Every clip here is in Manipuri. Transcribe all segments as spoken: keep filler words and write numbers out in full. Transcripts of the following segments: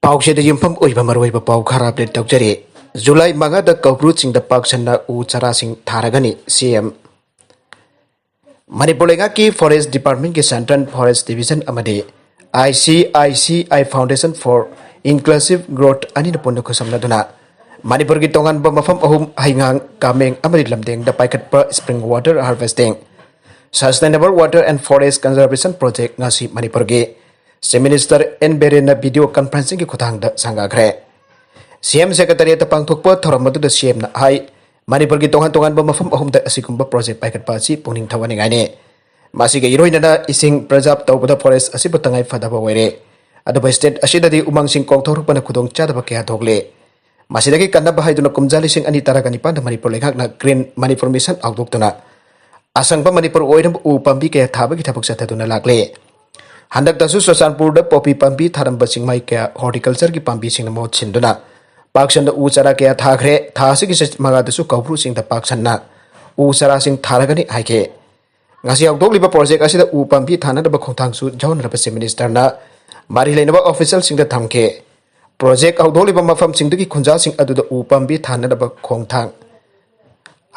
ꯄꯥꯎꯆꯦꯗ ꯌꯨꯝꯐꯝ ꯑꯣꯏꯕ ꯃꯔꯨꯑꯣꯏꯕ ꯄꯥꯎ ꯈꯔ ꯑꯞꯗꯦꯠ ꯇꯧꯖꯔꯤ꯫ ꯖꯨꯂꯥꯏ ꯃꯉꯥꯗ ꯀꯧꯕ꯭ꯔꯨ ꯆꯤꯡꯗ ꯄꯥꯛ ꯁꯟꯅ ꯎ ꯆꯥꯔꯥꯁꯤꯡ ꯊꯥꯔꯒꯅꯤ, ꯁꯤ ꯑꯦꯝ꯫ ꯃꯅꯤꯄꯨꯔ ꯂꯩꯉꯥꯛꯀꯤ ꯐꯣꯔꯦꯁ ꯗꯤꯄꯥꯔꯠꯃꯦꯟꯒꯤ ꯁꯦꯟꯇ꯭ꯔꯦꯜ ꯐꯣꯔꯦꯁ ꯗꯤꯕꯤꯖꯟ ꯑꯃꯗꯤ I C I C I foundation four inclusive growth ꯑꯅꯤꯅ ꯄꯨꯟꯅ ꯈꯨꯠꯁꯝꯅꯗꯨꯅ ꯃꯅꯤꯄꯨꯔꯒꯤ ꯇꯣꯉꯥꯟꯕ ꯃꯐꯝ ꯑꯍꯨꯝ, ꯍꯩꯉꯥꯡ, ꯀꯥꯃꯦꯡ ꯑꯃꯗꯤ ꯂꯝꯗꯦꯡꯗ ꯄꯥꯏꯈꯠꯄ spring water harvesting sustainable water and forest conservation project ꯉꯁꯤ ꯃꯅꯤꯄꯨꯔꯒꯤ ꯆꯤꯐ ꯃꯤꯅꯤꯁꯇꯔ ꯑꯦꯟ ꯕꯤꯔꯦꯟꯅ ꯚꯤꯗꯤꯑꯣ ꯀꯟꯐꯔꯦꯟꯁꯤꯡꯒꯤ ꯈꯨꯠꯊꯥꯡꯗ ꯁꯪꯒꯥꯈ꯭ꯔꯦ꯫ ꯁꯤ ꯑꯦꯝ ꯁꯦꯀ꯭ꯔꯦꯇꯔꯤꯌꯦꯠꯇ ꯄꯥꯡꯊꯣꯛꯄ ꯊꯧꯔꯝ ꯑꯗꯨꯗ ꯁꯤ ꯑꯦꯝꯅ ꯍꯥꯏ, ꯃꯅꯤꯄꯨꯔꯒꯤ ꯇꯣꯉꯥꯟ ꯇꯣꯉꯥꯟꯕ ꯃꯐꯝ ꯑꯍꯨꯝꯗ ꯑꯁꯤꯒꯨꯝꯕ ꯄ꯭ꯔꯣꯖꯦꯛ ꯄꯥꯏꯈꯠꯄ ꯑꯁꯤ ꯄꯨꯛꯅꯤꯡ ꯊꯧꯒꯠꯅꯤꯡꯉꯥꯏꯅꯤ꯫ ꯃꯁꯤꯒ ꯏꯔꯣꯏꯅꯅ ꯏꯁꯤꯡ ꯄ꯭ꯔꯤꯖꯥꯔꯚ ꯇꯧꯕꯗ ꯐꯣꯔꯦꯁ ꯑꯁꯤꯕꯨ ꯇꯉꯥꯏ ꯐꯗꯕ ꯑꯣꯏꯔꯦ꯫ ꯑꯗꯨꯕꯨ ꯁ꯭ꯇꯦꯠ ꯑꯁꯤꯗꯗꯤ ꯎꯃꯪꯁꯤꯡ ꯀꯣꯛꯊꯣꯛꯔꯛꯄꯅ ꯈꯨꯗꯣꯡꯆꯥꯗꯕ ꯀꯌꯥ ꯊꯣꯛꯂꯦ꯫ ꯃꯁꯤꯗꯒꯤ ꯀꯟꯅꯕ ꯍꯥꯏꯗꯨꯅ ꯀꯨꯝꯖꯥ ꯂꯤꯁꯤꯡ ꯑꯅꯤ ꯇꯔꯥꯒ ꯅꯤꯄꯥꯟꯗ ꯃꯅꯤꯄꯨꯔ ꯂꯩꯉꯥꯛꯅ ꯒ꯭ꯔꯤꯟ ꯃꯅꯤꯄꯨꯔ ꯃꯤꯁꯟ ꯍꯧꯗꯣꯛꯇꯨꯅ ꯑꯁꯪꯕ ꯃꯅꯤꯄꯨꯔ ꯑꯣꯏꯅꯕ ꯎ ꯄꯥꯝꯕꯤ ꯀꯌꯥ ꯊꯥꯕꯒꯤ ꯊꯕꯛ ꯆꯠꯊꯗꯨꯅ ꯂꯥꯛꯂꯦ꯫ ꯍꯟꯗꯛꯇꯁꯨ ꯆꯨꯔꯆꯥꯟꯄꯨꯔꯗ ꯄꯣꯄꯤ ꯄꯥꯝꯕꯤ ꯊꯥꯔꯝꯕ ꯆꯤꯡꯃꯥꯏ ꯀꯌꯥ ꯍꯣꯔꯇꯤꯀꯜꯆꯔꯒꯤ ꯄꯥꯝꯕꯤꯁꯤꯡꯅ ꯃꯍꯨꯠ ꯁꯤꯟꯗꯨꯅ ꯄꯥꯛꯁꯟꯗ ꯎ ꯆꯥꯔꯥ ꯀꯌꯥ ꯊꯥꯈ꯭ꯔꯦ꯫ ꯊꯥ ꯑꯁꯤꯒꯤ ꯆꯍꯤ ꯃꯉꯥꯗꯁꯨ ꯀꯧꯕ꯭ꯔꯨ ꯆꯤꯡꯗ ꯄꯥꯛꯁꯟꯅ ꯎ ꯆꯥꯔꯥꯁꯤꯡ ꯊꯥꯔꯒꯅꯤ ꯍꯥꯏꯈꯤ꯫ ꯉꯁꯤ ꯍꯧꯗꯣꯛꯂꯤꯕ ꯄ꯭ꯔꯣꯖꯦꯛ ꯑꯁꯤꯗ ꯎ ꯄꯥꯝꯕꯤ ꯊꯥꯅꯅꯕ ꯈꯣꯡꯊꯥꯡꯁꯨ ꯌꯥꯎꯍꯟꯅꯕ ꯆꯤꯐ ꯃꯤꯅꯤꯁꯇꯔꯅ ꯃꯔꯤ ꯂꯩꯅꯕ ꯑꯣꯐꯤꯁꯤꯌꯦꯜꯁꯤꯡꯗ ꯊꯝꯈꯤ꯫ ꯄ꯭ꯔꯣꯖꯦꯛ ꯍꯧꯗꯣꯛꯂꯤꯕ ꯃꯐꯝꯁꯤꯡꯗꯒꯤ ꯈꯨꯟꯖꯥꯁꯤꯡ ꯑꯗꯨꯗ ꯎ ꯄꯥꯝꯕꯤ ꯊꯥꯅꯅꯕ ꯈꯣꯡꯊꯥꯡ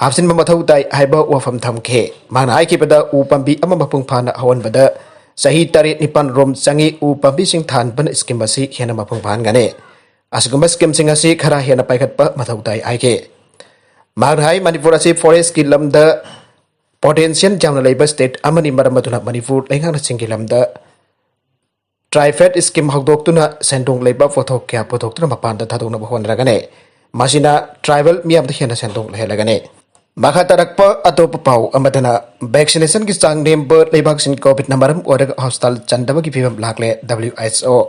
ꯍꯥꯞꯆꯤꯟꯕ ꯃꯊꯧ ꯇꯥꯏ ꯍꯥꯏꯕ ꯋꯥꯐꯝ ꯊꯝꯈꯤ꯫ ꯃꯍꯥꯛꯅ ꯍꯥꯏꯈꯤꯕꯗ, ꯎ ꯄꯥꯝꯕꯤ ꯑꯃ ꯃꯄꯨꯡ ꯐꯥꯅ ꯍꯧꯍꯟꯕꯗ ꯆꯍꯤ ꯇꯔꯦꯠ ꯅꯤꯄꯥꯟ ꯔꯣꯝ ꯆꯪꯏ꯫ ꯎ ꯄꯥꯝꯕꯤꯁꯤꯡ ꯊꯥꯍꯟꯕꯅ ꯁ꯭ꯀꯤꯝ ꯑꯁꯤ ꯍꯦꯟꯅ ꯃꯄꯨꯡ ꯐꯥꯍꯟꯒꯅꯤ꯫ ꯑꯁꯤꯒꯨꯝꯕ ꯁ꯭ꯀꯤꯝꯁꯤꯡ ꯑꯁꯤ ꯈꯔ ꯍꯦꯟꯅ ꯄꯥꯏꯈꯠꯄ ꯃꯊꯧ ꯇꯥꯏ ꯍꯥꯏꯈꯤ꯫ ꯃꯍꯥꯛꯅ ꯍꯥꯏ, ꯃꯅꯤꯄꯨꯔ ꯑꯁꯤ ꯐꯣꯔꯦꯁ꯭ꯠꯀꯤ ꯂꯝꯗ ꯄꯣꯇꯦꯟꯁꯤꯌꯦꯜ ꯌꯥꯝꯅ ꯂꯩꯕ ꯁ꯭ꯇꯦꯠ ꯑꯃꯅꯤ꯫ ꯃꯔꯝ ꯑꯗꯨꯅ ꯃꯅꯤꯄꯨꯔ ꯂꯩꯉꯥꯛꯅ ꯆꯤꯡꯒꯤ ꯂꯝꯗ ꯇ꯭ꯔꯥꯏꯐꯦꯠ ꯁ꯭ꯀꯤꯝ ꯍꯧꯗꯣꯛꯇꯨꯅ ꯁꯦꯟꯗꯣꯡ ꯂꯩꯕ ꯄꯣꯠꯊꯣꯛ ꯀꯌꯥ ꯄꯨꯊꯣꯛꯇꯨꯅ ꯃꯄꯥꯟꯗ ꯊꯥꯗꯣꯛꯅꯕ ꯍꯣꯠꯅꯔꯒꯅꯤ꯫ ꯃꯁꯤꯅ ꯇ꯭ꯔꯥꯏꯕꯦꯜ ꯃꯤꯌꯥꯝꯗ ꯍꯦꯟꯅ ꯁꯦꯟꯗꯣꯡ ꯂꯩꯍꯜꯂꯒꯅꯤ꯫ ꯃꯈꯥ ꯇꯥꯔꯛꯄ ꯑꯇꯣꯞꯄ ꯄꯥꯎ ꯑꯃꯗꯅ, ꯚꯦꯛꯁꯤꯅꯦꯁꯟꯒꯤ ꯆꯥꯡ ꯅꯦꯝꯕ ꯂꯩꯕꯥꯛꯁꯤꯡ ꯀꯣꯚꯤꯗꯅ ꯃꯔꯝ ꯑꯣꯏꯔꯒ ꯍꯣꯁꯄꯤꯇꯥꯜ ꯆꯟꯗꯕꯒꯤ ꯐꯤꯕꯝ ꯂꯥꯛꯂꯦ, ꯗꯕ꯭ꯂꯤꯌꯨ ꯑꯩꯆ ꯑꯣ꯫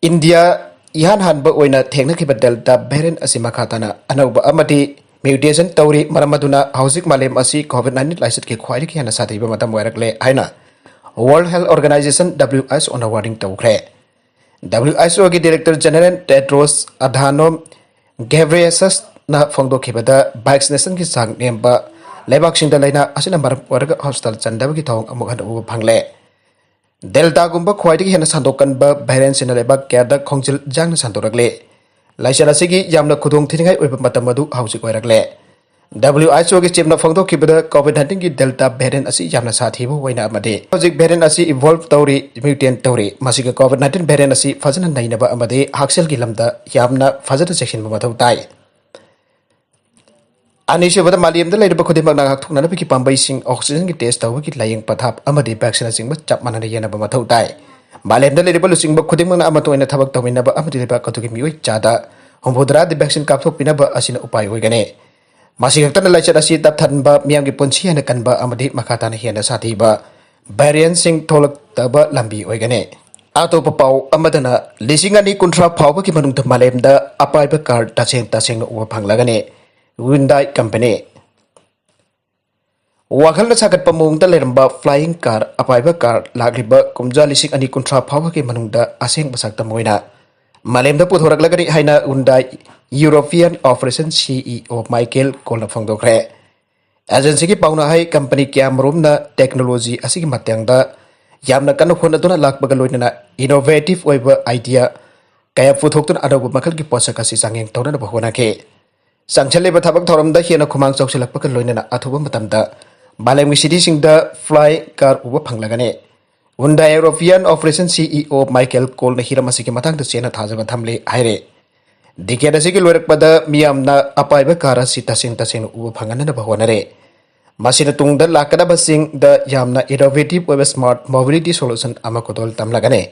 ꯏꯟꯗꯤꯌꯥ ꯏꯍꯥꯟ ꯍꯥꯟꯕ ꯑꯣꯏꯅ ꯊꯦꯡꯅꯈꯤꯕ ꯗꯦꯜꯇꯥ ꯚꯦꯔꯤꯌꯦꯟꯠ ꯑꯁꯤ ꯃꯈꯥ ꯇꯥꯅ ꯑꯅꯧꯕ ꯑꯃꯗꯤ ꯃ꯭ꯌꯨꯇꯦꯁꯟ ꯇꯧꯔꯤ꯫ ꯃꯔꯝ ꯑꯗꯨꯅ ꯍꯧꯖꯤꯛ ꯃꯥꯂꯦꯝ ꯑꯁꯤ ꯀꯣꯚꯤꯗ ꯅꯥꯏꯟꯇꯤꯟ ꯂꯥꯏꯆꯠꯀꯤ ꯈ꯭ꯋꯥꯏꯗꯒꯤ ꯍꯦꯟꯅ ꯁꯥꯊꯤꯕ ꯃꯇꯝ ꯑꯣꯏꯔꯛꯂꯦ ꯍꯥꯏꯅ ꯋꯥꯔꯜꯗ ꯍꯦꯜꯊ ꯑꯣꯔꯒꯅꯥꯏꯖꯦꯁꯟ, ꯗꯕ꯭ꯂꯤꯌꯨ ꯑꯩꯆ ꯑꯣꯅ ꯋꯥꯔꯅꯤꯡ ꯇꯧꯈ꯭ꯔꯦ꯫ ꯗꯕ꯭ꯂꯤꯌꯨ ꯑꯩꯆ ꯑꯣꯒꯤ ꯗꯤꯔꯦꯛꯇꯔ ꯖꯦꯅꯔꯦꯜ ꯇꯦꯗ꯭ꯔꯣꯁ ꯑꯙꯥꯅꯣꯝ ꯘꯦꯕ꯭ꯔꯦꯌꯦꯁꯁꯅ ꯐꯣꯡꯗꯣꯛꯈꯤꯕꯗ, ꯚꯦꯛꯁꯤꯅꯦꯁꯟꯒꯤ ꯆꯥꯡ ꯅꯦꯝꯕ ꯂꯩꯕꯥꯛꯁꯤꯡꯗ ꯂꯥꯏꯅꯥ ꯑꯁꯤꯅ ꯃꯔꯝ ꯑꯣꯏꯔꯒ ꯍꯣꯁꯄꯤꯇꯥꯜ ꯆꯟꯗꯕꯒꯤ ꯊꯧꯑꯣꯡ ꯑꯃꯨꯛ ꯍꯟꯅ ꯎꯕ ꯐꯪꯂꯦ꯫ ꯗꯦꯜꯇꯥꯒꯨꯝꯕ ꯈ꯭ꯋꯥꯏꯗꯒꯤ ꯍꯦꯟꯅ ꯁꯟꯗꯣꯛꯀꯟꯕ ꯚꯦꯔꯤꯌꯦꯟꯁꯤꯡꯅ ꯂꯩꯕꯥꯛ ꯀꯌꯥꯗ ꯈꯣꯡꯖꯦꯜ ꯌꯥꯡꯅ ꯁꯟꯗꯣꯔꯛꯂꯦ꯫ ꯂꯥꯏꯆꯠ ꯑꯁꯤꯒꯤ ꯌꯥꯝꯅ ꯈꯨꯗꯣꯡ ꯊꯤꯅꯤꯡꯉꯥꯏ ꯑꯣꯏꯕ ꯃꯇꯝ ꯑꯗꯨ ꯍꯧꯖꯤꯛ ꯑꯣꯏꯔꯛꯂꯦ꯫ WHO ꯒꯤ ꯆꯤꯞꯅ ꯐꯣꯡꯗꯣꯛꯈꯤꯕꯗ COVID nineteen ꯒꯤ ꯗꯦꯜꯇꯥ ꯚꯦꯔꯤꯌꯦꯟ ꯑꯁꯤ ꯌꯥꯝꯅ ꯁꯥꯊꯤꯕ ꯑꯣꯏꯅ ꯑꯃꯗꯤ ꯍꯧꯖꯤꯛ ꯚꯦꯔꯤꯌꯦꯟ ꯑꯁꯤ ꯏꯚꯣꯜꯚ ꯇꯧꯔꯤ, ꯃ꯭ꯌꯨꯇꯦꯟ ꯇꯧꯔꯤ꯫ ꯃꯁꯤꯒ COVID nineteen ꯚꯦꯔꯤꯌꯦꯟ ꯑꯁꯤ ꯐꯖꯅ ꯅꯩꯅꯕ ꯑꯃꯗꯤ ꯍꯛꯁꯦꯜꯒꯤ ꯂꯝꯗ ꯌꯥꯝꯅ ꯐꯖꯅ ꯆꯦꯛꯁꯤꯟꯕ ꯃꯊꯧ ꯇꯥꯏ꯫ ꯑꯅꯤꯁꯨꯕꯗ, ꯃꯥꯂꯦꯝꯗ ꯂꯩꯔꯤꯕ ꯈꯨꯗꯤꯡꯃꯛꯅ ꯉꯥꯛꯊꯣꯛꯅꯅꯕꯒꯤ ꯄꯥꯝꯕꯩꯁꯤꯡ, ꯑꯣꯛꯁꯤꯖꯦꯟꯒꯤ ꯇꯦꯁ ꯇꯧꯕꯒꯤ ꯂꯥꯌꯦꯡ ꯄꯊꯥꯞ ꯑꯃꯗꯤ ꯚꯦꯛꯁꯤꯟꯅꯆꯤꯡꯕ ꯆꯞ ꯃꯥꯟꯅꯅ ꯌꯦꯟꯅꯕ ꯃꯊꯧ ꯇꯥꯏ꯫ ꯃꯥꯂꯦꯝꯗ ꯂꯩꯔꯤꯕ ꯂꯨꯆꯤꯡꯕ ꯈꯨꯗꯤꯡꯃꯛꯅ ꯑꯃꯠꯇ ꯑꯣꯏꯅ ꯊꯕꯛ ꯇꯧꯃꯤꯟꯅꯕ ꯑꯃꯗꯤ ꯂꯩꯕꯥꯛ ꯑꯗꯨꯒꯤ ꯃꯤꯑꯣꯏ ꯆꯥꯗ ꯍꯨꯝꯐꯨꯇꯔꯥꯗꯤ ꯚꯦꯛꯁꯤꯟ ꯀꯥꯞꯊꯣꯛꯄꯤꯅꯕ ꯑꯁꯤꯅ ꯎꯄꯥꯏ ꯑꯣꯏꯒꯅꯤ꯫ ꯃꯁꯤ ꯈꯛꯇꯅ ꯂꯥꯏꯆꯠ ꯑꯁꯤ ꯇꯞꯊꯟꯕ, ꯃꯤꯌꯥꯝꯒꯤ ꯄꯨꯟꯁꯤ ꯍꯦꯟꯅ ꯀꯟꯕ ꯑꯃꯗꯤ ꯃꯈꯥ ꯇꯥꯅ ꯍꯦꯟꯅ ꯁꯥꯊꯤꯕ ꯚꯦꯔꯤꯌꯦꯟꯁꯤꯡ ꯊꯣꯛꯂꯛꯇꯕ ꯂꯝꯕꯤ ꯑꯣꯏꯒꯅꯤ꯫ ꯑꯇꯣꯞꯄ ꯄꯥꯎ ꯑꯃꯗꯅ, ꯂꯤꯁꯤꯡ ꯑꯅꯤ ꯀꯨꯟꯊ꯭ꯔꯥ ꯐꯥꯎꯕꯒꯤ ꯃꯅꯨꯡꯗ ꯃꯥꯂꯦꯝꯗ ꯑꯄꯥꯏꯕ ꯀꯥꯔ ꯇꯁꯦꯡ ꯇꯁꯦꯡꯅ ꯎꯕ ꯐꯪꯂꯒꯅꯤ꯫ Hyundai company. ꯋꯥꯈꯜꯅ ꯁꯥꯒꯠꯄ ꯃꯑꯣꯡꯗ ꯂꯩꯔꯝꯕ ꯐ꯭ꯂꯥꯏꯌꯤꯡ ꯀꯥꯔ, ꯑꯄꯥꯏꯕ ꯀꯥꯔ ꯂꯥꯛꯂꯤꯕ ꯀꯨꯝꯖꯥ ꯂꯤꯁꯤꯡ ꯑꯅꯤ ꯀꯨꯟꯊ꯭ꯔꯥ ꯐꯥꯎꯕꯒꯤ ꯃꯅꯨꯡꯗ ꯑꯁꯦꯡꯕ ꯁꯛꯇꯝ ꯑꯣꯏꯅ ꯃꯥꯂꯦꯝꯗ ꯄꯨꯊꯣꯔꯛꯂꯒꯅꯤ ꯍꯥꯏꯅ Hyundai European operation CEO Michael ꯀꯣꯜꯅ ꯐꯣꯡꯗꯣꯛꯈ꯭ꯔꯦ꯫ ꯑꯦꯖꯦꯟꯁꯤꯒꯤ ꯄꯥꯎꯅ ꯍꯥꯏ, ꯀꯝꯄꯅꯤ ꯀꯌꯥꯃꯔꯨꯝꯅ ꯇꯦꯛꯅꯣꯂꯣꯖꯤ ꯑꯁꯤꯒꯤ ꯃꯇꯥꯡꯗ ꯌꯥꯝꯅ ꯀꯟꯅ ꯍꯣꯠꯅꯗꯨꯅ ꯂꯥꯛꯄꯒ ꯂꯣꯏꯅꯅ ꯏꯅꯣꯚꯦꯇꯤꯚ ꯑꯣꯏꯕ ꯑꯥꯏꯗꯤꯌꯥ ꯀꯌꯥ ꯄꯨꯊꯣꯛꯇꯨꯅ ꯑꯅꯧꯕ ꯃꯈꯜꯒꯤ ꯄꯣꯠꯁꯛ ꯑꯁꯤ ꯆꯥꯡꯌꯦꯡ ꯇꯧꯅꯅꯕ ꯍꯣꯠꯅꯈꯤ꯫ ꯆꯪꯁꯤꯜꯂꯤꯕ ꯊꯕꯛ ꯊꯧꯔꯝꯗ ꯍꯦꯟꯅ ꯈꯨꯃꯥꯡ ꯆꯥꯎꯁꯤꯜꯂꯛꯄꯒ ꯂꯣꯏꯅꯅ ꯑꯊꯨꯕ ꯃꯇꯝꯗ ꯃꯥꯂꯦꯝꯒꯤ ꯁꯤꯇꯤꯁꯤꯡꯗ ꯐ꯭ꯂꯥꯏ ꯀꯥꯔ ꯎꯕ ꯐꯪꯂꯒꯅꯤ꯫ Hyundai European operation CEO Michael ꯀꯣꯜꯅ ꯍꯤꯔꯝ ꯑꯁꯤꯒꯤ ꯃꯇꯥꯡꯗ ꯆꯦꯠꯅ ꯊꯥꯖꯕ ꯊꯝꯂꯤ ꯍꯥꯏꯔꯦ꯫ ꯗꯤꯀꯦꯠ ꯑꯁꯤꯒꯤ ꯂꯣꯏꯔꯛꯄꯗ ꯃꯤꯌꯥꯝꯅ ꯑꯄꯥꯏꯕ ꯀꯥꯔ ꯑꯁꯤ ꯇꯁꯦꯡ ꯇꯁꯦꯡꯅ ꯎꯕ ꯐꯪꯍꯟꯅꯅꯕ ꯍꯣꯠꯅꯔꯦ꯫ ꯃꯁꯤꯅ ꯇꯨꯡꯗ ꯂꯥꯛꯀꯗꯕꯁꯤꯡꯗ ꯌꯥꯝꯅ ꯏꯅꯣꯚꯦꯇꯤꯚ ꯑꯣꯏꯕ ꯁ꯭ꯃꯥꯔꯠ ꯃꯣꯕꯤꯂꯤꯇꯤ ꯁꯣꯂꯨꯁꯟ ꯑꯃ ꯈꯨꯗꯣꯜ ꯇꯝꯂꯒꯅꯤ꯫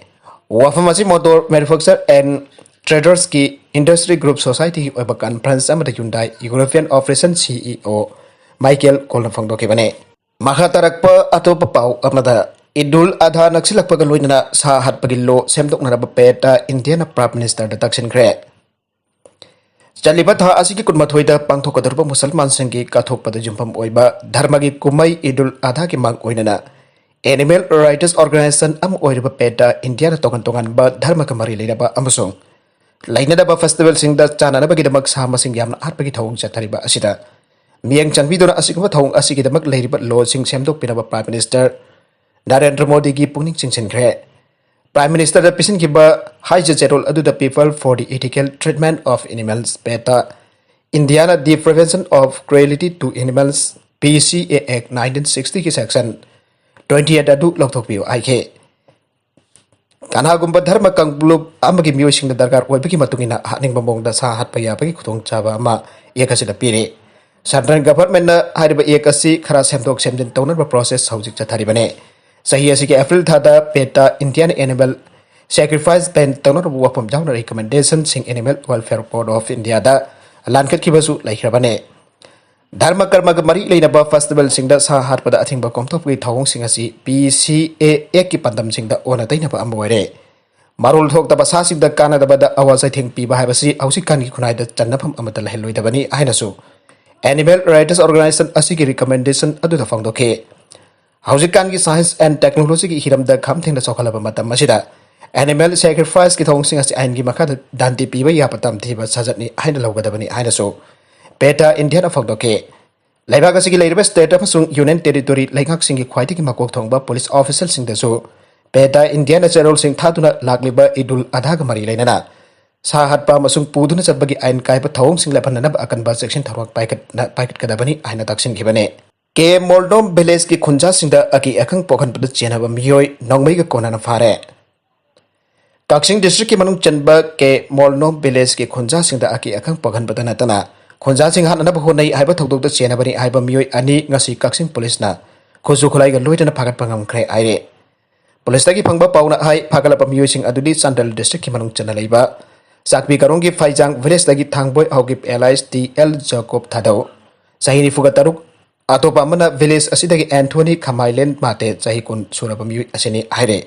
ꯋꯥꯐꯝ ꯑꯁꯤ ꯃꯣꯇꯣꯔ ꯃꯦꯅꯨꯐꯦꯛꯆꯔ ꯑꯦꯟ ꯇ꯭ꯔꯦꯗꯔꯁꯀꯤ ꯏꯟꯗꯁꯇ꯭ꯔꯤ ꯒ꯭ꯔꯨꯞ ꯁꯣꯁꯥꯏꯇꯤꯒꯤ ꯑꯣꯏꯕ ꯀꯟꯐꯔꯦꯟꯁ ꯑꯃꯗ Hyundai European operation CEO Michael ꯀꯣꯜꯅ ꯐꯣꯡꯗꯣꯛꯈꯤꯕꯅꯤ꯫ ꯃꯈꯥ ꯇꯥꯔꯛꯄ ꯑꯇꯣꯞꯄ ꯄꯥꯎ ꯑꯃꯗ, ꯏꯗꯨꯜ ꯑꯙꯥ ꯅꯛꯁꯤꯜꯂꯛꯄꯒ ꯂꯣꯏꯅꯅ ꯁꯥ ꯍꯥꯠꯄꯒꯤ ꯂꯣ ꯁꯦꯝꯗꯣꯛꯅꯅꯕ ꯄꯦꯠꯇ ꯏꯟꯗꯤꯌꯥꯅ ꯄ꯭ꯔꯥꯏꯝ ꯃꯤꯅꯤꯁꯇꯔꯗ ꯇꯛꯁꯤꯟꯈ꯭ꯔꯦ꯫ ꯆꯠꯂꯤꯕ ꯊꯥ ꯑꯁꯤꯒꯤ ꯀꯨꯟꯃꯥꯊꯣꯏꯗ ꯄꯥꯡꯊꯣꯛꯀꯗꯧꯔꯤꯕ ꯃꯨꯁꯜꯃꯥꯟꯁꯤꯡꯒꯤ ꯀꯠꯊꯣꯛꯄꯗ ꯌꯨꯝꯐꯝ ꯑꯣꯏꯕ ꯙꯔꯃꯒꯤ ꯀꯨꯝꯍꯩ ꯏꯗꯨꯜ ꯑꯙꯥꯒꯤ ꯃꯥꯡ ꯑꯣꯏꯅꯅ ꯑꯦꯅꯤꯃꯦꯜ ꯔꯥꯏꯠꯁ ꯑꯣꯔꯒꯅꯥꯏꯖꯦꯁꯟ ꯑꯃ ꯑꯣꯏꯔꯤꯕ ꯄꯦꯠꯇ ꯏꯟꯗꯤꯌꯥꯅ ꯇꯣꯉꯥꯟ ꯇꯣꯉꯥꯟꯕ ꯙꯔꯃꯒ ꯃꯔꯤ ꯂꯩꯅꯕ ꯑꯃꯁꯨꯡ ꯂꯩꯅꯗꯕ ꯐꯦꯁꯇꯤꯚꯦꯜꯁꯤꯡꯗ ꯆꯥꯅꯅꯕꯒꯤꯗꯃꯛ ꯁꯥ ꯃꯁꯤꯡ ꯌꯥꯝꯅ ꯍꯥꯠꯄꯒꯤ ꯊꯧꯑꯣꯡ ꯆꯠꯊꯔꯤꯕ ꯑꯁꯤꯗ ꯃꯤꯠꯌꯦꯡ ꯆꯪꯕꯤꯗꯨꯅ ꯑꯁꯤꯒꯨꯝꯕ ꯊꯧꯑꯣꯡ ꯑꯁꯤꯒꯤꯗꯃꯛ ꯂꯩꯔꯤꯕ ꯂꯣꯁꯤꯡ ꯁꯦꯝꯗꯣꯛꯄꯤꯅꯕ ꯄ꯭ꯔꯥꯏꯝ ꯃꯤꯅꯤꯁꯇꯔ ꯅꯔꯦꯟꯗ꯭ꯔ ꯃꯣꯗꯤꯒꯤ ꯄꯨꯛꯅꯤꯡ ꯆꯤꯡꯁꯤꯟꯈ꯭ꯔꯦ꯫ Prime Ministerꯗ ꯄꯤꯁꯤꯟꯈꯤꯕ ꯍꯥꯏꯖ ꯆꯦꯔꯣꯜ ꯑꯗꯨꯗ People for the Ethical Treatment of Animals, PETA, Indiana, the Prevention of Cruelty to Animals, PCA Act nineteen sixtyꯒꯤ section twenty eight ꯑꯗꯨ ꯂꯧꯊꯣꯛꯄꯤꯌꯨ ꯍꯥꯏꯈꯤ꯫ ꯀꯅꯥꯒꯨꯝꯕ ꯙꯔꯃ ꯀꯥꯡꯂꯨꯞ ꯑꯃꯒꯤ ꯃꯤꯑꯣꯏꯁꯤꯡꯅ ꯗꯔꯀꯥꯔ ꯑꯣꯏꯕꯒꯤ ꯃꯇꯨꯡ ꯏꯟꯅ ꯍꯥꯠꯅꯤꯡꯕ ꯃꯑꯣꯡꯗ ꯁꯥ ꯍꯥꯠꯄ ꯌꯥꯕꯒꯤ ꯈꯨꯗꯣꯡꯆꯥꯕ ꯑꯃ Act ꯑꯁꯤꯗ ꯄꯤꯔꯤ꯫ Central Governmentꯅ ꯍꯥꯏꯔꯤꯕ Act ꯑꯁꯤ ꯈꯔ ꯁꯦꯝꯗꯣꯛ ꯁꯦꯝꯖꯤꯟ ꯇꯧꯅꯕ process ꯍꯧꯖꯤꯛ ꯆꯠꯊꯔꯤꯕꯅꯤ꯫ ꯆꯍꯤ ꯑꯁꯤꯒꯤ April ꯊꯥꯗ PETA Indian animal sacrifice ban ꯇꯧꯅꯅꯕ ꯋꯥꯐꯝ ꯌꯥꯎꯅ recommendationꯁꯤꯡ Animal Welfare Board of Indiaꯗ ꯂꯥꯟꯈꯠꯈꯤꯕꯁꯨ ꯂꯩꯈ꯭ꯔꯕꯅꯤ꯫ ꯙꯔꯃ ꯀꯔꯃꯒ ꯃꯔꯤ ꯂꯩꯅꯕ festivalꯁꯤꯡꯗ ꯁꯥ ꯍꯥꯠꯄꯗ ꯑꯊꯤꯡꯕ ꯀꯣꯝꯊꯣꯛꯄꯒꯤ ꯊꯧꯑꯣꯡꯁꯤꯡ ꯑꯁꯤ PCA Actꯀꯤ ꯄꯥꯟꯗꯝꯁꯤꯡꯗ ꯑꯣꯟꯅ ꯇꯩꯅꯕ ꯑꯃ ꯑꯣꯏꯔꯦ꯫ ꯃꯔꯣꯜ ꯊꯣꯛꯇꯕ ꯁꯥꯁꯤꯡꯗ ꯀꯥꯟꯅꯗꯕꯗ ꯑꯋꯥ ꯆꯩꯊꯦꯡ ꯄꯤꯕ ꯍꯥꯏꯕꯁꯤ ꯍꯧꯖꯤꯛꯀꯥꯟꯒꯤ ꯈꯨꯟꯅꯥꯏꯗ ꯆꯟꯅꯐꯝ ꯑꯃꯠꯇ ꯂꯩꯍꯜꯂꯣꯏꯗꯕꯅꯤ ꯍꯥꯏꯅꯁꯨ Animal Rights Organization ꯑꯁꯤꯒꯤ recommendation ꯑꯗꯨꯗ ꯐꯣꯡꯗꯣꯛꯈꯤ꯫ ꯍꯧꯖꯤꯛꯀꯥꯟꯒꯤ science and technologyꯒꯤ ꯍꯤꯔꯝꯗ ꯈꯝ ꯊꯦꯡꯅ ꯆꯥꯎꯈꯠꯂꯕ ꯃꯇꯝ ꯑꯁꯤꯗ animal sacrificeꯀꯤ ꯊꯧꯑꯣꯡꯁꯤꯡ ꯑꯁꯤ ꯑꯥꯏꯟꯒꯤ ꯃꯈꯥꯗ ꯗꯥꯟꯗꯤ ꯄꯤꯕ ꯌꯥꯕ ꯇꯝꯊꯤꯕ ꯁꯥꯖꯠꯅꯤ ꯍꯥꯏꯅ ꯂꯧꯒꯗꯕꯅꯤ ꯍꯥꯏꯅꯁꯨ PETA Indiaꯅ ꯐꯣꯡꯗꯣꯛꯈꯤ꯫ ꯂꯩꯕꯥꯛ ꯑꯁꯤꯒꯤ ꯂꯩꯔꯤꯕ state ꯑꯃꯁꯨꯡ union territory ꯂꯩꯉꯥꯛꯁꯤꯡꯒꯤ ꯈ꯭ꯋꯥꯏꯗꯒꯤ ꯃꯀꯣꯛ ꯊꯣꯡꯕ police officialꯁꯤꯡꯗꯁꯨ PETA Indiaꯅ ꯆꯦꯔꯣꯜꯁꯤꯡ ꯊꯥꯗꯨꯅ ꯂꯥꯛꯂꯤꯕ ꯏꯗ ꯎꯜ ꯑꯙꯥꯒ ꯃꯔꯤ ꯂꯩꯅꯅ ꯁꯥ ꯍꯥꯠꯄ ꯑꯃꯁꯨꯡ ꯄꯨꯗꯨꯅ ꯆꯠꯄꯒꯤ ꯑꯥꯏꯟ ꯀꯥꯏꯕ ꯊꯧꯑꯣꯡꯁꯤꯡ ꯂꯦꯞꯍꯟꯅꯅꯕ ꯑꯀꯟꯕ ꯆꯦꯛꯁꯤꯟ ꯊꯧꯔꯥꯡ ꯄꯥꯏꯈꯠꯅ-, ꯄꯥꯏꯈꯠꯀꯗꯕꯅꯤ ꯍꯥꯏꯅ ꯇꯛꯁꯤꯟꯈꯤꯕꯅꯤ꯫ ꯀꯦ ꯃꯣꯜꯅꯣꯝ villageꯀꯤ ꯈꯨꯟꯖꯥꯁꯤꯡꯗ ꯑꯀꯤ ꯑꯈꯪ ꯄꯣꯛꯍꯟꯕꯗ ꯆꯦꯟꯅꯕ ꯃꯤꯑꯣꯏ ꯅꯣꯡꯃꯩꯒ ꯀꯣꯟꯅꯅ ꯐꯥꯔꯦ꯫ ꯀꯛꯆꯤꯡ districtꯀꯤ ꯃꯅꯨꯡ ꯆꯟꯕ ꯀꯦ ꯃꯣꯜꯅꯣꯝ villageꯀꯤ ꯈꯨꯟꯖꯥꯁꯤꯡꯗ ꯑꯀꯤ ꯑꯈꯪ ꯄꯣꯛꯍꯟꯕꯗ ꯅꯠꯇꯅ ꯈꯨꯟꯖꯥꯁꯤꯡ ꯍꯥꯠꯅꯅꯕ ꯍꯣꯠꯅꯩ ꯍꯥꯏꯕ ꯊꯧꯗꯣꯛꯇ ꯆꯦꯟꯅꯕꯅꯤ ꯍꯥꯏꯕ ꯃꯤꯑꯣꯏ ꯑꯅꯤ ꯉꯁꯤ ꯀꯛꯆꯤꯡ policeꯅ ꯈꯨꯠꯁꯨ ꯈꯨꯠꯂꯥꯏꯒ ꯂꯣꯏꯅꯅ ꯐꯥꯒꯠꯄ ꯉꯝꯈ꯭ꯔꯦ ꯍꯥꯏꯔꯦ꯫ Policeꯇꯒꯤ ꯐꯪꯕ ꯄꯥꯎꯅ ꯍꯥꯏ, ꯐꯥꯒꯠꯂꯕ ꯃꯤꯑꯣꯏꯁꯤꯡ ꯑꯗꯨꯗꯤ ꯆꯥꯟꯗꯦꯜ districtꯀꯤ ꯃꯅꯨꯡ ꯆꯟꯅ ꯂꯩꯕ ꯆꯥꯛꯄꯤ ꯀꯥꯔꯣꯡꯒꯤ ꯐꯩꯖꯥꯡ villageꯇꯒꯤ ꯊꯥꯡꯕꯣꯏ ꯍꯥꯎꯒꯤꯞ alias ꯇꯤ ꯑꯦꯜ ꯖꯦꯀꯣꯕ ꯊꯥꯗꯧ, ꯆꯍꯤ ꯅꯤꯐꯨꯒ ꯇꯔꯨꯛ, ꯑꯇꯣꯞꯄ ꯑꯃꯅ village ꯑꯁꯤꯗꯒꯤ ꯑꯦꯟꯊꯣꯅꯤ ꯈꯃꯥꯏꯂꯦꯟ ꯃꯥꯇꯦ, ꯆꯍꯤ ꯀꯨꯟ ꯁꯨꯔꯕ ꯃꯤꯑꯣꯏ ꯑꯁꯤꯅꯤ ꯍꯥꯏꯔꯦ꯫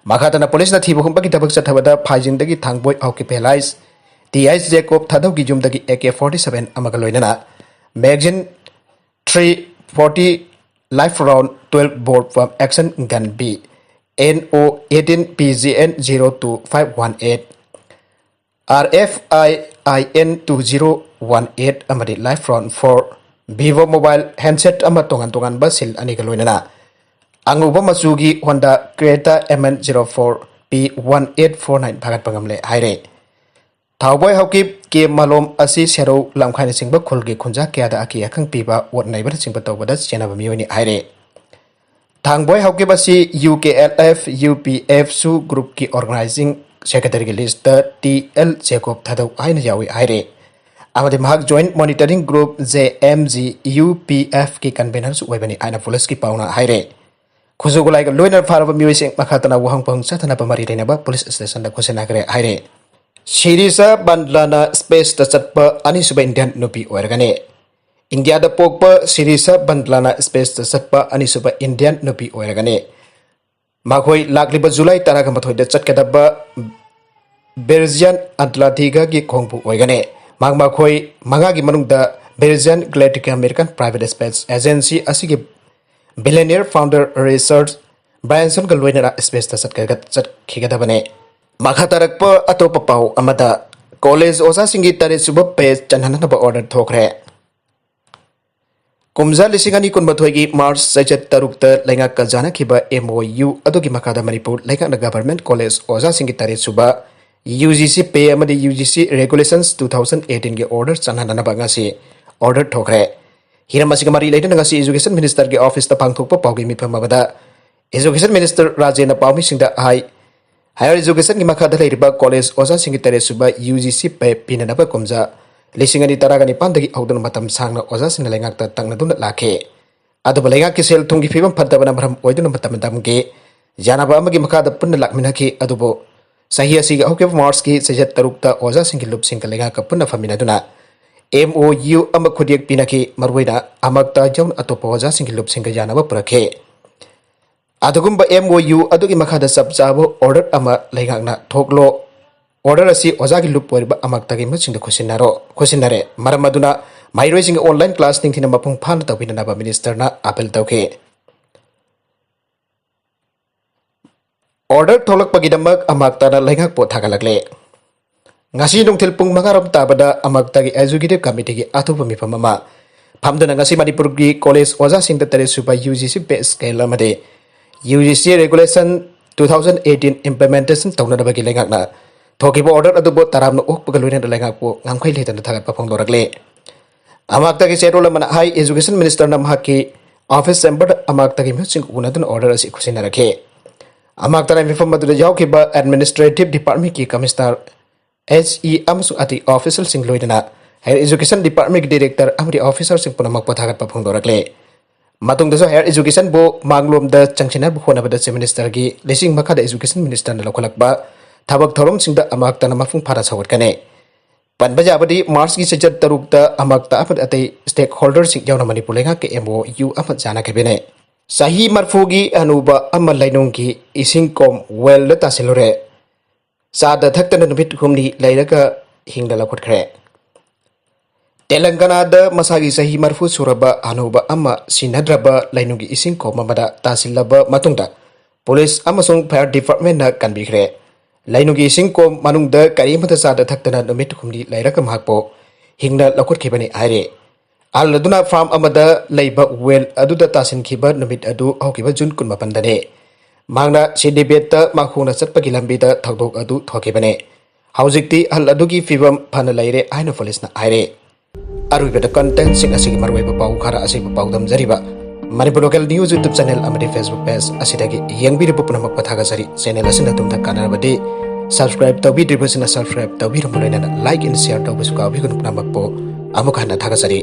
ꯃꯈꯥ ꯇꯥꯅ policeꯅ ꯊꯤꯕ ꯍꯨꯝꯕꯒꯤ ꯊꯕꯛ ꯆꯠꯊꯕꯗ ꯐꯥꯏꯖꯤꯡꯗꯒꯤ ꯊꯥꯡꯕꯣꯏ ꯍꯥꯎꯀꯤꯞ alias ꯇꯤ ꯑꯩꯆ ꯖꯦꯀꯣꯕ ꯊꯥꯗꯧꯒꯤ ꯌꯨꯝꯗꯒꯤ ꯑꯦ ꯀꯦ ꯐꯣꯔꯇꯤ ꯁꯚꯦꯟ ꯑꯃꯒ ꯂꯣꯏꯅꯅ magazine three forty, live round twelve bore pump action gun B, N O eighteen P G N zero two five one eight, R F I I N two zero one eight ꯑꯃꯗꯤ live round four, Vivo mobile handset ꯑꯃ ꯇꯣꯉꯥꯟ ꯇꯣꯉꯥꯟꯕ ꯁꯤꯜ ꯑꯅꯤꯒ ꯂꯣꯏꯅꯅ ꯑꯉꯧꯕ ꯃꯆꯨꯒꯤ Honda Creta M N zero four P one eight four nine ꯐꯥꯒꯠꯄ ꯉꯝꯂꯦ ꯍꯥꯏꯔꯦ꯫ ꯊꯥꯎꯕꯣꯏ ꯍꯧꯀꯤꯞ ꯀꯦ ꯃꯥꯂꯣꯝ ꯑꯁꯤ ꯁꯦꯔꯧ, ꯂꯝꯈꯥꯏꯅꯆꯤꯡꯕ ꯈꯨꯜꯒꯤ ꯈꯨꯟꯖꯥ ꯀꯌꯥꯗ ꯑꯀꯤ ꯑꯈꯪ ꯄꯤꯕ, ꯑꯣꯠ ꯅꯩꯕꯅꯆꯤꯡꯕ ꯇꯧꯕꯗ ꯆꯦꯟꯅꯕ ꯃꯤꯑꯣꯏꯅꯤ ꯍꯥꯏꯔꯦ꯫ ꯊꯥꯡꯕꯣꯏ ꯍꯧꯀꯤꯞ ꯑꯁꯤ U K L F, U P F, SoO group ꯀꯤ organizing secretary ꯒꯤ list ꯇ T L ꯖꯦꯀꯣꯕ ꯊꯥꯗꯧ ꯍꯥꯏꯅ ꯌꯥꯎꯏ ꯍꯥꯏꯔꯦ꯫ ꯑꯃꯗꯤ ꯃꯍꯥꯛ Joint Monitoring Group, J M G, U P F ꯀꯤ convener ꯁꯨ ꯑꯣꯏꯕꯅꯤ ꯍꯥꯏꯅ ꯄꯨꯂꯤꯁꯀꯤ ꯄꯥꯎꯅ ꯍꯥꯏꯔꯦ꯫ ꯈꯨꯠꯁꯨ ꯈꯨꯠꯂꯥꯏꯒ ꯂꯣꯏꯅꯅ ꯐꯥꯔꯕ ꯃꯤꯑꯣꯏꯁꯤꯡ ꯃꯈꯥ ꯇꯥꯅ ꯋꯥꯍꯪ ꯄꯥꯎꯍꯪ ꯆꯠꯊꯅꯕ ꯃꯔꯤ ꯂꯩꯅꯕ ꯄꯨꯂꯤꯁ ꯁ꯭ꯇꯦꯁꯟꯗ ꯈꯨꯠꯁꯤꯟꯅꯈ꯭ꯔꯦ ꯍꯥꯏꯔꯦ꯫ ꯁꯤꯔꯤꯁꯥ ꯕꯟꯗ꯭ꯂꯥꯅ space ꯇ ꯆꯠꯄ ꯑꯅꯤꯁꯨꯕ Indian ꯅꯨꯄꯤ ꯑꯣꯏꯔꯒꯅꯤ꯫ ꯏꯟꯗꯤꯌꯥꯗ ꯄꯣꯛꯄ ꯁꯤꯔꯤꯁꯥ ꯕꯟꯗ꯭ꯂꯥꯅ space ꯇ ꯆꯠꯄ ꯑꯅꯤꯁꯨꯕ Indian ꯅꯨꯄꯤ ꯑꯣꯏꯔꯒꯅꯤ꯫ ꯃꯈꯣꯏ ꯂꯥꯛꯂꯤꯕ ꯖꯨꯂꯥꯏ ꯇꯔꯥꯒ ꯃꯥꯊꯣꯏꯗ ꯆꯠꯀꯗꯕ Virgin Atlantica ꯒꯤ ꯈꯣꯡꯕꯨ ꯑꯣꯏꯒꯅꯤ꯫ ꯃꯍꯥꯛ ꯃꯈꯣꯏ ꯃꯉꯥꯒꯤ ꯃꯅꯨꯡꯗ Virgin Galactic American Private Space Agency ꯑꯁꯤꯒꯤ billionaire founder Richard Branson ꯒ ꯂꯣꯏꯅꯅ space ꯇ ꯆꯠꯀ-, ꯆꯠꯈꯤꯒꯗꯕꯅꯤ꯫ ꯃꯈꯥ ꯇꯥꯔꯛꯄ ꯑꯇꯣꯞꯄ ꯄꯥꯎ ꯑꯃꯗ, ꯀꯣꯂꯦꯖ ꯑꯣꯖꯥꯁꯤꯡꯒꯤ ꯇꯔꯦꯠ ꯁꯨꯕ pay ꯆꯟꯍꯟꯅꯕ order ꯊꯣꯛꯈ꯭ꯔꯦ꯫ ꯀꯨꯝꯖꯥ ꯂꯤꯁꯤꯡ ꯑꯅꯤ ꯀꯨꯟꯃꯥꯊꯣꯏꯒꯤ March ꯆꯩꯆꯠ ꯇꯔꯨꯛꯇ ꯂꯩꯉꯥꯛꯀ ꯌꯥꯅꯈꯤꯕ M O U ꯑꯗꯨꯒꯤ ꯃꯈꯥꯗ ꯃꯅꯤꯄꯨꯔ ꯂꯩꯉꯥꯛꯅ government college ꯑꯣꯖꯥꯁꯤꯡꯒꯤ ꯇꯔꯦꯠ ꯁꯨꯕ U G C pay ꯑꯃꯗꯤ U G C regulations two thousand eighteen ꯒꯤ order ꯆꯟꯍꯟꯅꯅꯕ ꯉꯁꯤ order ꯊꯣꯛꯈ꯭ꯔꯦ꯫ ꯍꯤꯔꯝ ꯑꯁꯤꯒ ꯃꯔꯤ ꯂꯩꯅꯅ ꯉꯁꯤ Education Minister ꯒꯤ office ꯇ ꯄꯥꯡꯊꯣꯛꯄ ꯄꯥꯎꯒꯤ ꯃꯤꯐꯝ ꯑꯃꯗ Education Minister ꯔꯥꯖꯦꯟꯅ ꯄꯥꯎꯃꯤꯁꯤꯡꯗ ꯍꯥꯏ, higher education ꯒꯤ ꯃꯈꯥꯗ ꯂꯩꯔꯤꯕ ꯀꯣꯂꯦꯖ ꯑꯣꯖꯥꯁꯤꯡꯒꯤ ꯇꯔꯦꯠ ꯁꯨꯕ U G C pay ꯄꯤꯅꯅꯕ ꯀꯨꯝꯖꯥ ꯂꯤꯁꯤꯡ ꯑꯅꯤ ꯇꯔꯥꯒ ꯅꯤꯄꯥꯟꯗꯒꯤ ꯍꯧꯗꯨꯅ ꯃꯇꯝ ꯁꯥꯡꯅ ꯑꯣꯖꯥꯁꯤꯡꯅ ꯂꯩꯉꯥꯛꯇ ꯇꯛꯅꯗꯨꯅ ꯂꯥꯛꯈꯤ꯫ ꯑꯗꯨꯕꯨ ꯂꯩꯉꯥꯛꯀꯤ ꯁꯦꯜ ꯊꯨꯝꯒꯤ ꯐꯤꯕꯝ ꯐꯠꯇꯕꯅ ꯃꯔꯝ ꯑꯣꯏꯗꯨꯅ ꯃꯇꯝ ꯃꯇꯝꯒꯤ ꯌꯥꯅꯕ ꯑꯃꯒꯤ ꯃꯈꯥꯗ ꯄꯨꯟꯅ ꯂꯥꯛꯃꯤꯟꯅꯈꯤ꯫ ꯑꯗꯨꯕꯨ ꯆꯍꯤ ꯑꯁꯤꯒꯤ ꯍꯧꯈꯤꯕ March ꯀꯤ ꯆꯩꯆꯠ ꯇꯔꯨꯛꯇ ꯑꯣꯖꯥꯁꯤꯡꯒꯤ ꯂꯨꯞꯁꯤꯡꯒ ꯂꯩꯉꯥꯛꯀ ꯄꯨꯟꯅ ꯐꯝꯃꯤꯟꯅꯗꯨꯅ M O U ꯑꯃ ꯈꯨꯠꯌꯦꯛ ꯄꯤꯅꯈꯤ꯫ ꯃꯔꯨꯑꯣꯏꯅ ꯑꯃꯛꯇ ꯌꯥꯎꯅ ꯑꯇꯣꯞꯄ ꯑꯣꯖꯥꯁꯤꯡꯒꯤ ꯂꯨꯞꯁꯤꯡꯒ ꯌꯥꯅꯕ ꯄꯨꯔꯛꯈꯤ꯫ ꯑꯗꯨꯒꯨꯝꯕ M O U ꯑꯗꯨꯒꯤ ꯃꯈꯥꯗ ꯆꯞ ꯆꯥꯕ order ꯑꯃ ꯂꯩꯉꯥꯛꯅ ꯊꯣꯛꯂꯣ꯫ Order ꯑꯁꯤ ꯑꯣꯖꯥꯒꯤ ꯂꯨꯞ ꯑꯣꯏꯔꯤꯕ ꯑꯃꯛꯇꯒꯤ ꯃꯁꯤꯡꯗ ꯈꯨꯠꯁꯤꯟꯅꯔꯣ-, ꯈꯨꯠꯁꯤꯟꯅꯔꯦ꯫ ꯃꯔꯝ ꯑꯗꯨꯅ ꯃꯍꯩꯔꯣꯏꯁꯤꯡꯒꯤ online class ꯅꯤꯡꯊꯤꯅ ꯃꯄꯨꯡ ꯐꯥꯅ ꯇꯧꯕꯤꯅꯅꯕ minister ꯅ appeal ꯇꯧꯈꯤ꯫ Order ꯊꯣꯛꯂꯛꯄꯒꯤꯗꯃꯛ ꯑꯃꯛꯇꯅ ꯂꯩꯉꯥꯛꯄꯨ ꯊꯥꯒꯠꯂꯛꯂꯦ꯫ ꯉꯁꯤ ꯅꯨꯡꯊꯤꯜ ꯄꯨꯡ ꯃꯉꯥ ꯔꯣꯝ ꯇꯥꯕꯗ ꯑꯃꯛꯇꯒꯤ executive committee ꯒꯤ ꯑꯊꯨꯕ ꯃꯤꯐꯝ ꯑꯃ ꯐꯝꯗꯨꯅ ꯉꯁꯤ ꯃꯅꯤꯄꯨꯔꯒꯤ ꯀꯣꯂꯦꯖ ꯑꯣꯖꯥꯁꯤꯡꯗ ꯇꯔꯦꯠ ꯁꯨꯕ U G C pay scale ꯑꯃꯗꯤ U G C regulation two thousand eighteen implementation ꯇꯧꯅꯅꯕꯒꯤ ꯂꯩꯉꯥꯛꯅ ꯊꯣꯛꯈꯤꯕ order ꯑꯗꯨꯕꯨ ꯇꯔꯥꯝꯅ ꯑꯣꯛꯄꯒ ꯂꯣꯏꯅꯅ ꯂꯩꯉꯥꯛꯄꯨ ꯉꯝꯈꯩ ꯂꯩꯇꯅ ꯊꯥꯒꯠꯄ ꯐꯣꯡꯗꯣꯔꯛꯂꯦ꯫ ꯑꯃꯥꯛꯇꯒꯤ ꯆꯦꯔꯣꯜ ꯑꯃꯅ ꯍꯥꯏ, Education Ministerꯅ ꯃꯍꯥꯛꯀꯤ office chamberꯗ ꯑꯃꯥꯛꯇꯒꯤ ꯃꯤꯍꯨꯠꯁꯤꯡ ꯎꯅꯗꯨꯅ order ꯑꯁꯤ ꯈꯨꯠꯁꯤꯟꯅꯔꯛꯈꯤ꯫ ꯑꯃꯥꯛꯇꯅ ꯃꯤꯐꯝ ꯑꯗꯨꯗ ꯌꯥꯎꯈꯤꯕ Administrative Departmentꯀꯤ Commissioner, S E ꯑꯃꯁꯨꯡ ꯑꯇꯩ officialꯁꯤꯡ ꯂꯣꯏꯅꯅ Higher Education Departmentꯀꯤ Director ꯑꯃꯗꯤ officerꯁꯤꯡ ꯄꯨꯝꯅꯃꯛꯄꯨ ꯊꯥꯒꯠꯄ ꯐꯣꯡꯗꯣꯔꯛꯂꯦ꯫ ꯃꯇꯨꯡꯗꯁꯨ Higher Educationꯕꯨ ꯃꯥꯡꯂꯣꯝꯗ ꯆꯪꯁꯤꯟꯅꯕ ꯍꯣꯠꯅꯕꯗ Chief Ministerꯒꯤ ꯂꯤꯁꯤꯡ ꯃꯈꯥꯗ Education Ministerꯅ ꯂꯧꯈꯠꯂꯛꯄ ꯊꯕꯛ ꯊꯧꯔꯝꯁꯤꯡꯗ ꯑꯃꯥꯛꯇꯅ ꯃꯄꯨꯡ ꯐꯥꯅ ꯁꯧꯒꯠꯀꯅꯤ꯫ ꯄꯟꯕ ꯌꯥꯕꯗꯤ, Marchꯀꯤ ꯆꯩꯆꯠ ꯇꯔꯨꯛꯇ ꯑꯃꯥꯛꯇ ꯑꯃꯗꯤ ꯑꯇꯩ stakeholderꯁꯤꯡ ꯌꯥꯎꯅ ꯃꯅꯤꯄꯨꯔ ꯂꯩꯉꯥꯛꯀꯤ M O U ꯑꯃ ꯆꯥꯟꯅꯈꯤꯕꯅꯤ꯫ ꯆꯍꯤ ꯃꯔꯤꯐꯨꯒꯤ ꯍꯅꯨꯕ ꯑꯃ ꯂꯩꯅꯨꯡꯒꯤ ꯏꯁꯤꯡ ꯀꯣꯝ wellꯗ ꯇꯥꯁꯤꯜꯂꯨꯔꯦ꯫ ꯆꯥꯗ ꯊꯛꯇꯅ ꯅꯨꯃꯤꯠ ꯍꯨꯝꯅꯤ ꯂꯩꯔꯒ ꯍꯤꯡꯅ ꯂꯧꯈꯠꯈ꯭ꯔꯦ꯫ ꯇꯦꯂꯪꯒꯅꯥꯗ ꯃꯁꯥꯒꯤ ꯆꯍꯤ ꯃꯔꯤꯐꯨ ꯁꯨꯔꯕ ꯍꯅꯨꯕ ꯑꯃ ꯁꯤꯟꯅꯗ꯭ꯔꯕ ꯂꯩꯅꯨꯡꯒꯤ ꯏꯁꯤꯡ ꯀꯣꯝ ꯑꯃꯗ ꯇꯥꯁꯤꯜꯂꯕ ꯃꯇꯨꯡꯗ ꯄꯨꯂꯤꯁ ꯑꯃꯁꯨꯡ fire departmentꯅ ꯀꯟꯕꯤꯈ꯭ꯔꯦ꯫ ꯂꯩꯅꯨꯡꯒꯤ ꯏꯁꯤꯡ ꯀꯣꯝ ꯃꯅꯨꯡꯗ ꯀꯔꯤꯃꯠꯇ ꯆꯥꯗ ꯊꯛꯇꯅ ꯅꯨꯃꯤꯠ ꯍꯨꯝꯅꯤ ꯂꯩꯔꯒ ꯃꯍꯥꯛꯄꯨ ꯍꯤꯡꯅ ꯂꯧꯈꯠꯈꯤꯕꯅꯤ ꯍꯥꯏꯔꯤ꯫ ꯑꯍꯜ ꯑꯗꯨꯅ farm ꯑꯃꯗ ꯂꯩꯕ well ꯑꯗꯨꯗ ꯇꯥꯁꯤꯟꯈꯤꯕ ꯅꯨꯃꯤꯠ ꯑꯗꯨ ꯍꯧꯈꯤꯕ ꯖꯨꯟ ꯀꯨꯟꯃꯥꯄꯟꯗꯅꯤ꯫ ꯃꯍꯥꯛꯅ ꯁꯤꯗꯤꯕꯦꯠꯇ ꯃꯈꯣꯡꯅ ꯆꯠꯄꯒꯤ ꯂꯝꯕꯤꯗ ꯊꯧꯗꯣꯛ ꯑꯗꯨ ꯊꯣꯛꯈꯤꯕꯅꯤ꯫ ꯍꯧꯖꯤꯛꯇꯤ ꯑꯍꯜ ꯑꯗꯨꯒꯤ ꯐꯤꯕꯝ ꯐꯅ ꯂꯩꯔꯦ ꯍꯥꯏꯅ ꯄꯨꯂꯤꯁꯅ ꯍꯥꯏꯔꯦ꯫ ꯑꯔꯣꯏꯕꯗ contentꯁꯤꯡ ꯑꯁꯤꯒꯤ ꯃꯔꯨꯑꯣꯏꯕ ꯄꯥꯎ ꯈꯔ ꯑꯁꯤꯕꯨ ꯄꯥꯎꯗꯝꯖꯔꯤꯕ Manipur Local News YouTube channel ꯑꯃꯗꯤ Facebook page ꯑꯁꯤꯗꯒꯤ ꯌꯦꯡꯕꯤꯔꯤꯕ ꯄꯨꯝꯅꯃꯛꯄꯨ ꯊꯥꯒꯠꯆꯔꯤ꯫ Channel ꯑꯁꯤꯅ ꯑꯗꯣꯝꯗ ꯀꯥꯟꯅꯔꯕꯗꯤ subscribe ꯇꯧꯕꯤꯗ꯭ꯔꯤꯕꯁꯤꯡꯅ subscribe ꯇꯧꯕꯤꯔꯝꯕ ꯂꯣꯏꯅꯅ like and share ꯇꯧꯕꯁꯨ ꯀꯥꯎꯕꯤꯒꯅꯨ꯫ ꯄꯨꯝꯅꯃꯛꯄꯨ ꯑꯃꯨꯛ ꯍꯟꯅ ꯊꯥꯒꯠꯆꯔꯤ꯫